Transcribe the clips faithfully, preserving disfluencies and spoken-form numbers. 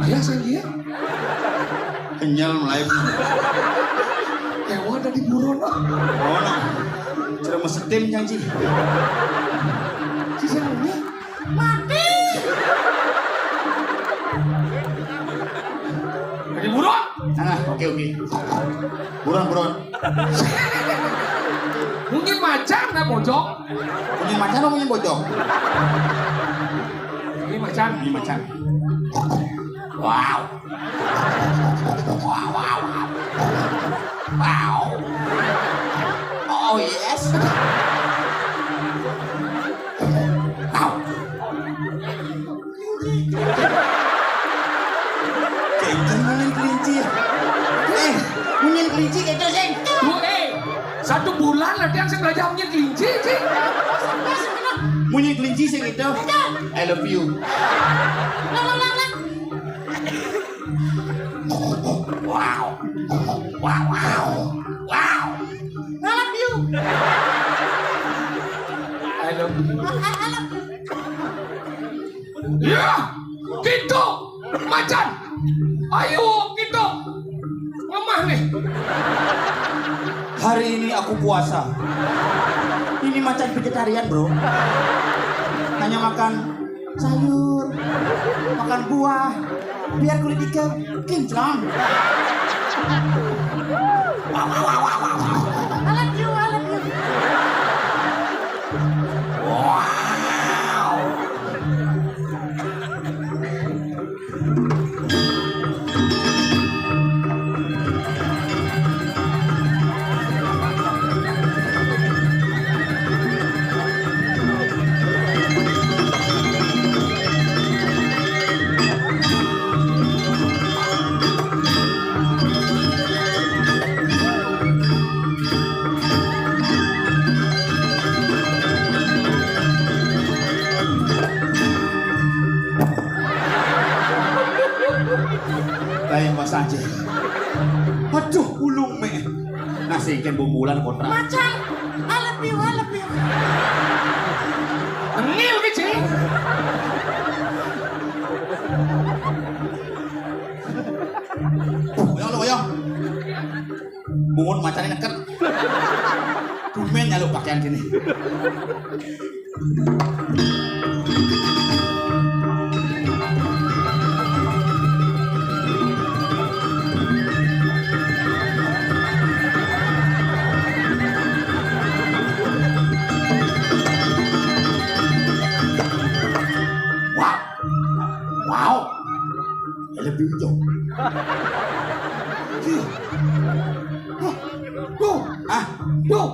Ayah saya dia. Kenyal mulai. Hewan tadi buron. Oh, no. Sudah mesetim janji. Si saya punya. Mati. Tadi buron. Nah, oke, oke. Buron, buron. Mungkin macan, nah, bojong. Mungkin macan apa mungkin bojong? Mungkin macan. Mungkin macan. Wow. Wow, wow, wow. Wow. Oh, yes. Wow. Kenceng munyin kelinci. Eh, munyin kelinci gitu sih. Bu, eh, satu bulan latihan saya belajar munyin kelinci sih. Munyin kelinci sih gitu. I love you. Wow. Wow, wow. Wow. I love you. I, I, I love you. Ya, gitu, macan. Ayo, gitu. Lemah nih. Hari ini aku puasa. Ini macan vegetarian, bro. Hanya makan sayur, makan buah, biar kulit ijo kinclong. I love you, I love you. Kayak Mas Aceh. Aduh, ulung meh. Nah, singkin bumbulan kontra. Macan, I love you, I love you. Tengil ki, Cing. Ya Allah, ya. Bungut macane neket. Dumen nyaluk pakaian kene. Wow. Wow. Ele pinjong. Ih. Hah? Duh. Ah. Duh.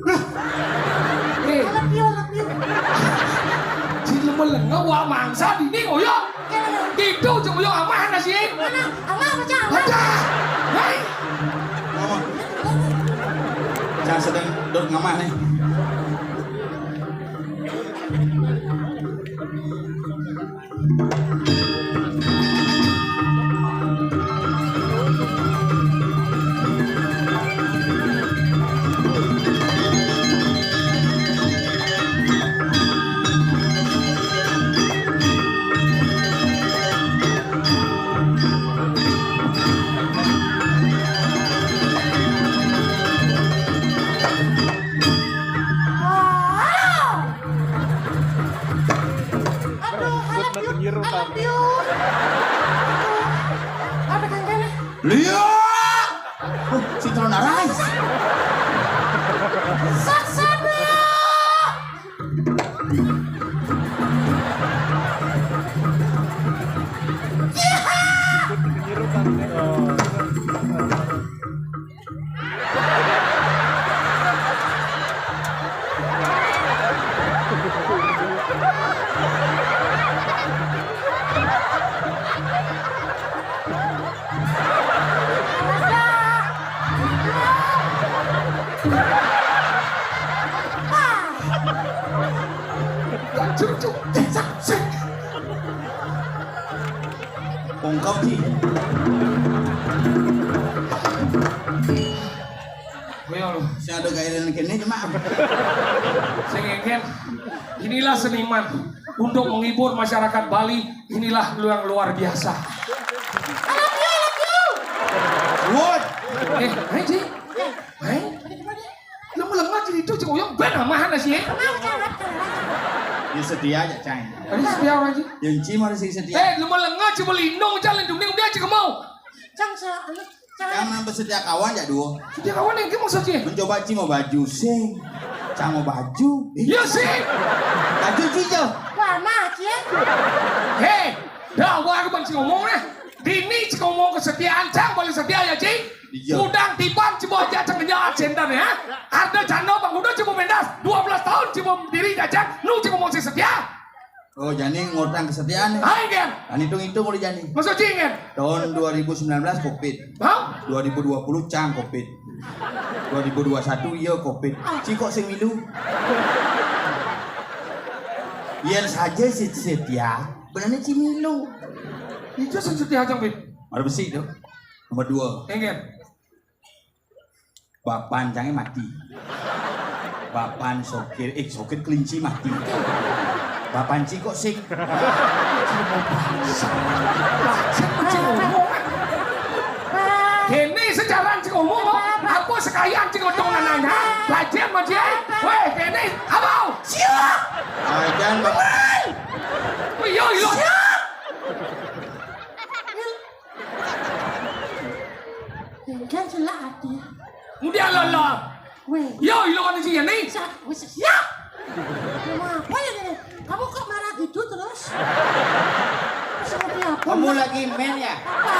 Nah. Eh. Alah, piu, alah, piu. Jin lemeleng wak mangsa dini ngoyo. Gitu, jeng ngoyo amah nasi. Mana? Amah apa, Cak? Amah. Ada. Hai. Ngomong. Cak sedang duduk ngamah nih. Aduh, I love you. I love you. Aduh. Ada kangkene. Liya. Oh, Sinetron Arais. Cucuk. Sik, sik. Ungkep, Ci. Ayo, lu. Sing ada gaya kéné, cuma. Sing éngkén. Inilah seniman. Untuk menghibur masyarakat Bali, inilah yang luar biasa. Woi. Eh, hai, Ci. Hai. Lu melengah cerita, Ci Uyung, ben amahan sih, ya? Dia setia aja, Cang. Ada setia orang, Ci? Yang Ci mana sih setia? Eh, lu melengah, Ci, melindung, Ci, lindung, dia, Ci, kemau. Cang, se-, anu, Cang. Yang nambah setia kawan, ya, duo. Setia kawan yang gimana maksudnya? Mencoba Ci mau baju, sing. Cang mau baju. Eh, iya, sih. Baju Ci, Jo. Warna, Ci, ya? Hei, dah, gua aku banci ngomong, nah. Dini, Ci, ngomong kesetiaan, Cang, paling setia, ya, Ci? Iya. Udang tiban, Ci, mau aja, Cang, ngejar, Cendana, ya. Ada Cano, Bang Udo, Ci, mau pentas. Dua belas tahun, Ci, mau diri, Cang. Nu, Ci, ngomong si setia. Oh, jani ngutang kesetiaan, ya? Hai, Gen. Kan hitung-hitung udah jani. Maksud Ci, Gen? Tahun dua ribu sembilan belas covid. Hah? Dua ribu dua puluh cang covid. Dua ribu dua puluh satu iya covid. Ci kok sing milu? Yén saja si setia, benernya Ci milu. Itu sing setia, Cang, Pit. Ada besi tuh. Nomor dua. Gen. Bapan cangé mati. Bapan sokir, eh, sokir kelinci mati. Bapan Ci kok sing. Kéné sejarah Ci ngomong, apa sekalian Ci ngotong nananya? Lajén, Ci. Wéh, kéné, apa? Siap. Ajan, Bapak. Iya, iya. Siap. Enggan sila ati. Kemudian lo, lo. Wéh. Yo, ilo kan isinya nih. Sa-, wis siap. Apa ya ini? Kamu kok marah gitu terus? Seperti apa? Kamu lagi men ya? Apa?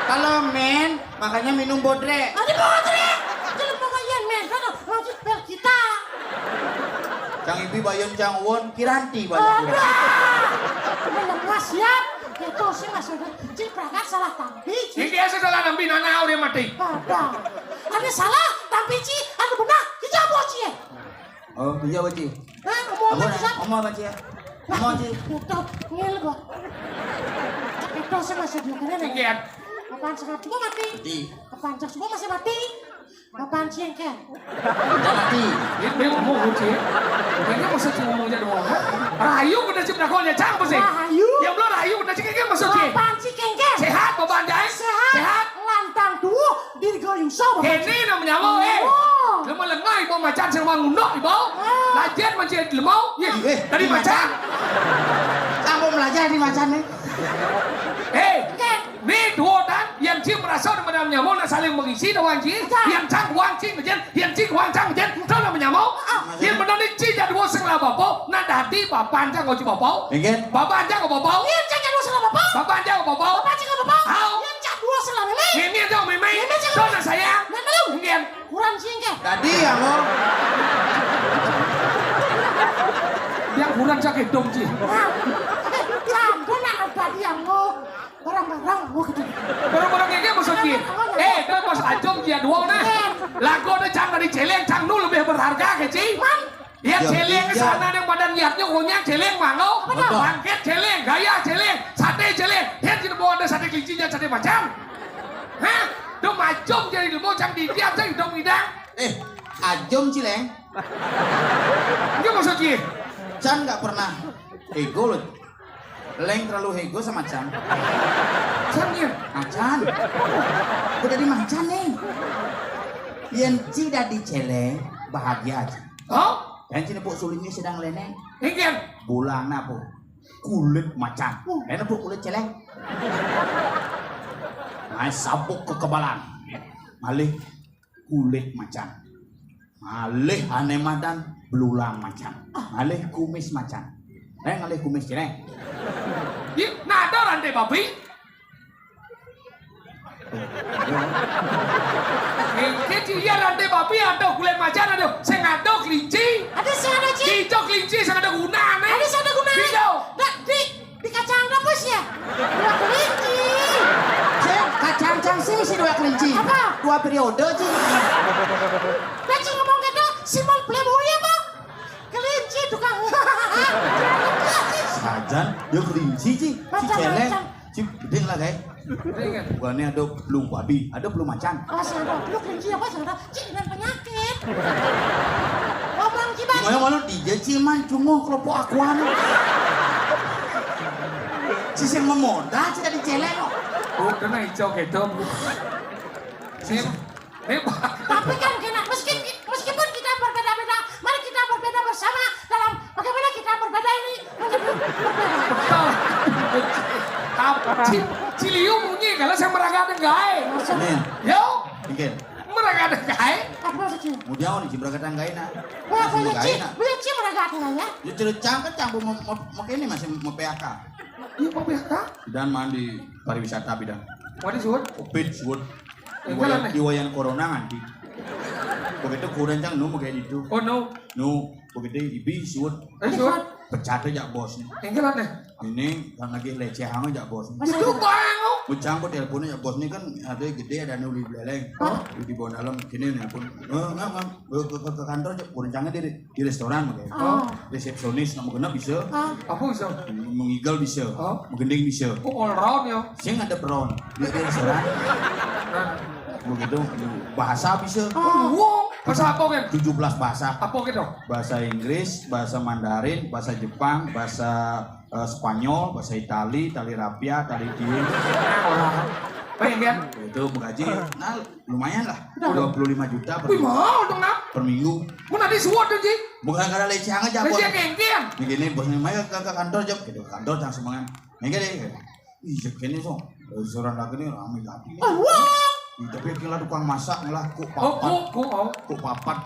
Kalau men, makanya minum bodrek. Ada bodrek. Kalau mau yang men, kan harus bel kita. Cang Ibi bayun Cang Won kiranti banyak. Aduh. Bener, Mas, siap. Itu sih, Mas, udah. Cing Pragat salah tampi, Ci. Iki asa salah tampi, nana udah mati. Ada. Ada salah tampi, Ci. Ada benar. Kita apa, Ci, ya? Oh, iya, Ci. Hah, ngomong apa, Ci, siap? Ngomong apa, Ci, ya? Ngomong, Ci. Udah, ngil gua. Itu sih masih di mana, nih? Iya. Apaan, sangat gua mati? Mati. Apaan, cak gua masih mati? Apaan sih, Ken? Udah mati. Ini dia ngomong, Ci. Ini maksud Ci ngomong jadi ngomong. Rahayu kena Ci berlakuannya, Cang, apa sih? Rahayu. Ya, belum rahayu kena Ci, kayak maksud Ci. Apaan sih, Ken, Ken? Sehat, Bapak Anjay? Sehat. Sehat. Lantang tuh, diri goyang sob. Ini namanya mau, eh. Oh. Lemah lengah, ibu macan sama ngundok, ibu. Oh. Lajian mancing lemau, ya. Eh, tadi macan. Kamu belajar di macan, nih. Eh. Ken. Nih, duo tan, yang Ci merasa di mana nyamuk nak saling mengisi, dah, Wan Ci. Betul. Yang Cang, Wan Ci, ngejen, yang Ci, Wan Cang, ngejen, tahu nama nyamuk? Ah. Yang benar ni Ci jadi duo sing lah bapak, nak dadi bapak Cang kau Ci bapak. Nggih. Bapak Cang kau bapak. Yang Cang jadi duo sing lah bapak. Bapak Cang kau bapak. Bapak Cang kau bapak. Hau. Yang Cang duo sing lah mimi. Mimi atau mimi? Mimi Cang. Tahu nak sayang? Mimi lu. Nggih. Kurang sih, nggih. Tadi ya, Mo. Yang kurang sakit dong, Ci. Nah, eh, sampun nak tadi ya, Mo. Barang-barang, wah, gitu. Barang-barang kayak gini maksud Ci. Barang-barang, eh, kan pas ajom dia duo nah. Iya. Lagu ada Cang dari Celeng, Cang nu lebih berharga ke Ci. Man. Ya, Celeng ke sana yang badan liatnya, pokoknya Celeng mangau. Apa tuh? Bangkét Celeng, gaya Celeng, sate Celeng. Dia tidak mau ada sate kelincinya, sate macan. Hah? Tuh macam jadi ilmu, Cang di dia, Cang dong idang. Eh, ajom Cileng. Itu maksud Ci. Cang nggak pernah ego loh. Leng terlalu hego sama Cang. Cang ya? Macan. Udah di macan nih. Yén Ci dadi Celeng, bahagia aja. Oh? Yén Ci nepuk sulingnya sedang leneng. Nggih. Bulang napo? Kulit macan. Yén nepuk kulit Celeng. Nah, sabuk kekebalan. Malih kulit macan. Malih ané madan belulang macan. Malih kumis macan. Eh, ngalih kumis Ci, eh. Ih, nah ada rantai babi. Iki dia rantai babi, ada kulit macan, ada sing ada kelinci. Ada sing ada, Ci. Kita kelinci sing ada gunane. Ada sing ada gunane. Kita. Dak, di Di kacang apa sih ya? Dua kelinci. Cek, kacang cang sih si dua kelinci. Apa? Dua periode, Ci. Lah, Ci ngomong gitu, Simon Playboy apa? Kelinci tukang. Dan dia kelinci, Ci. Ci céléng. Ci gedé lah, guys. Bukannya ada belum babi, ada belum macan. Oh, sing ada belum kelinci apa, sing ada Ci dengan penyakit. Ngomong Ci, Bang. Ngomong malu di Ci man cunguh kelompok akuan. Ci sing memodal, Ci tadi céléng kok. Oh, kena hijau gitu. Sip. Tapi kan kena, meski, meskipun kita berbeda-beda, mari kita berbeda bersama dalam bagaimana kita berbeda ini menjadi berbeda. Betul. Tapi Ci, Ci Liu munyi kalau saya meragatin gaé. Maksudnya? Yo. Mungkin. Meragatin gaé. Apa maksudnya? Mudian nih, Ci meragatin gaé nah. Wah, boleh Ci, boleh Ci meragatin ya. Ya cerita cang kan campur mau, mau, mau ini masih mau P H K. Iya, mau P H K? Dan mandi pariwisata bidang. Waduh, suwun. Covid, suwun. Iwayan, iwayan corona nganti. Begitu kurang cang nu kayak itu. Oh, no. Nu, begitu ibi suwun. Eh, suwun. Pecatnya jak bos nih. Enggak lah, nih. Ini kan lagi leceh amat jak bos. Itu bang. Bujang kok teleponnya jak bos nih kan ada gede ada nuli beleleng. Oh. Di bawah dalam gini nih pun. Eh, nggak, nggak. Ke, ke, ke kantor jak, kurang cangnya di, di restoran mungkin. Oh. Resepsionis nggak mau kena bisa. Apa bisa? Mengigal bisa. Oh. Menggending bisa. Oh, all round ya. Sing ada peron. Di, di restoran. Nah. Begitu. Bahasa bisa. Oh, wow. Bahasa apa kan? Tujuh belas bahasa. Apa gitu? Bahasa Inggris, bahasa Mandarin, bahasa Jepang, bahasa eh, Spanyol, bahasa Itali, tali rapia, tali diem. Orang. Pengen. Itu menggaji. Nah, lumayan lah. Dua puluh lima juta per, wih, mahal dong, Nak. Per minggu. Mau nanti suwot tuh, Ji. Bukan karena leceh aja, Bos. Leceh kengkian. Begini, bosnya main ke, ke kantor, Jok. Gitu, kantor jangan semangat. Mega deh. Ih, kene so. Restoran lagi nih rame lagi nih. Wah. Ih, tapi kira tukang masak malah kok papat. Oh, kok, kok, oh. Kok papat.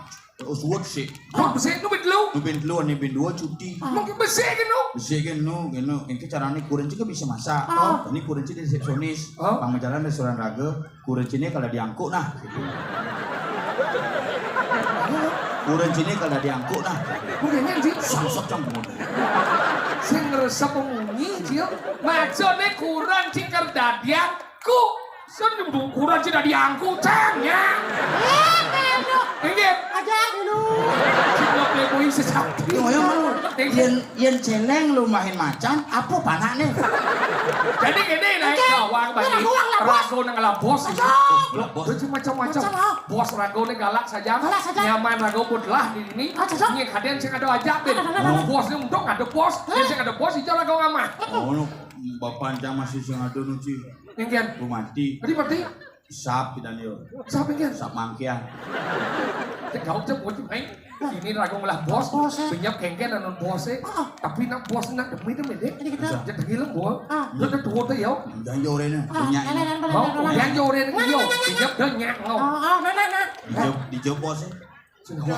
Oh, suwet sih. Kok bisa nu bintelu? Nu bintelu, ane bintelu cuti. Mungkin bisa kan nu? Bisa kan nu, kan nu. Engke carane kurenci kan bisa masak. Oh. Ini kurenci di resepsionis. Oh. Pang jalan restoran raga, kurencine kalau diangkuk nah. Kurencine kalau diangkuk nah. Mungkin kan sih. Sangsot cang. Sing ngresep munyi, Cil. Macane kurenci kerdadian. Ku, sun kurang cina diangkut, cang, ya. Eh, Pedro. Inggih. Aja dulu. Cina playboy sejati. Yo, yo, malu. Inggih. Yen, yen celeng lu main macan, apa panakne? Jadi gini, naik gawang bagi rago nang ngelah bos. Aja. Bos itu macam-macam. Macam apa? Bos rago ini galak saja. Galak saja. Nyaman rago pun lah di sini. Aja, aja. Ini kadian sing ada aja, Ben. Ada, ada, ada. Bos ini untung ada bos. Dia sing ada bos, itu rago ngamah. Oh, lu bapak aja masih sing ada nuci. Engken. Ku mati. Tadi mati? Sap kita yo. Sap engken? Sap mangkian. Cek gauk cek bocah main. Ini rago ngelah bos. Bos, eh. Banyak kengken anu bos, eh. Ah. Tapi nak bos nak demi demi deh. Ini kita. Jadi lembur. Ah. Lu udah tua tuh yo. Jangan jorene. Ah, banyak ini. Mau jangan jorene yo. Banyak banyak. Oh, oh, nah, nah, nah. Dijawab, dijawab bos, eh. Sudah.